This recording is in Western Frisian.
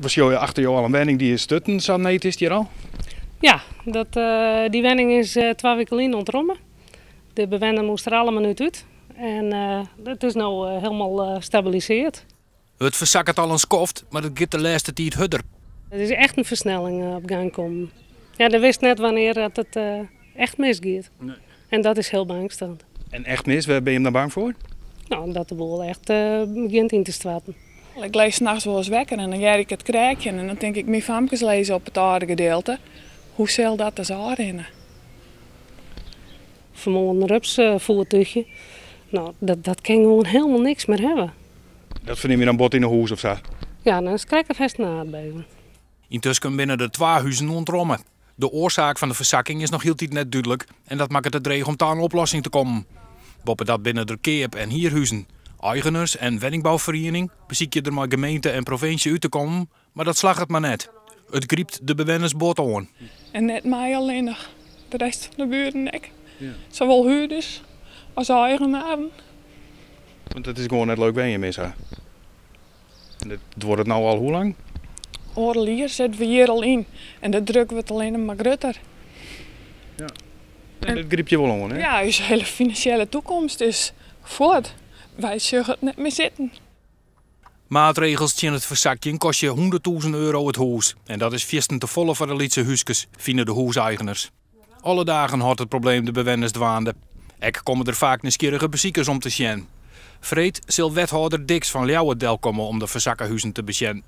We sjogge achter jo al in wenning dy is stutten, sa need is it hjir al? Ja, dat, dy wenning is 2 wiken lyn ûntromme. De bewenner moast der alle minút út en it is no hielendal stabilisearre. It fersakket al in skoft, mar it giet de lêste tiid hurder. It is echt in fersnelling op gang kommen. Ja, do witst net wannear dat it echt misgiet. Nee. En dat is hiel beängstigend. En echt mis, wêr binne jim dan bang foar? No, dat de boel echt begjint yn te stoarten. Ik lis nachts wolris wekker en dan hear ik it kreakjen en dan tink ik, myn famkes lizze op it âlde gedeelte. Hoe sil dat dus ôfrinne? Fermoarn in rupsfoertúchje. No, dat kin gewoan hielendal niks mear hawwe. Dat fernimme je dan bot yn 'e hûs of sa? Ja, dan is it krekt of hast in aardbeving. Yntusken binne der 2 huzen ûntromme. De oarsaak fan de fersakking is noch hieltyd net dúdlik en dat makket it dreech om ta in oplossing te kommen. Boppedat binne der keap- en hierhuzen. Eigeners en wenningbouferiening besykje der mei gemeente en provinsje út te kommen, mar dat slagget mar net. It grypt de bewenners bot oan. En net my allinnich, de rest fan de bueren ek. Sawol huurders as eigenaren. Want it is gewoan net leuk wenjen mear sa. En dat duorret no al hoe lang? Oardel jier sitte we hjir al yn en de druk wurdt allinnich mar grutter. Ja. En dat grypt je wol oan, hè? Ja, ús hiele finansjele toekomst is fuort. Wy sjogge it net mear sitten. Maatregels tsjin it fersakjen kostje 100.000 euro it hûs. En dat is fierstente folle foar de lytse húskes, fine de hûseigeners. Alle dagen hâldt it probleem de bewenners dwaande. Ek komme der faak nijsgjirrige besikers om te sjen. Freed sil wethâlder Diks fan Ljouwert delkomme om de fersakke huzen te besjen.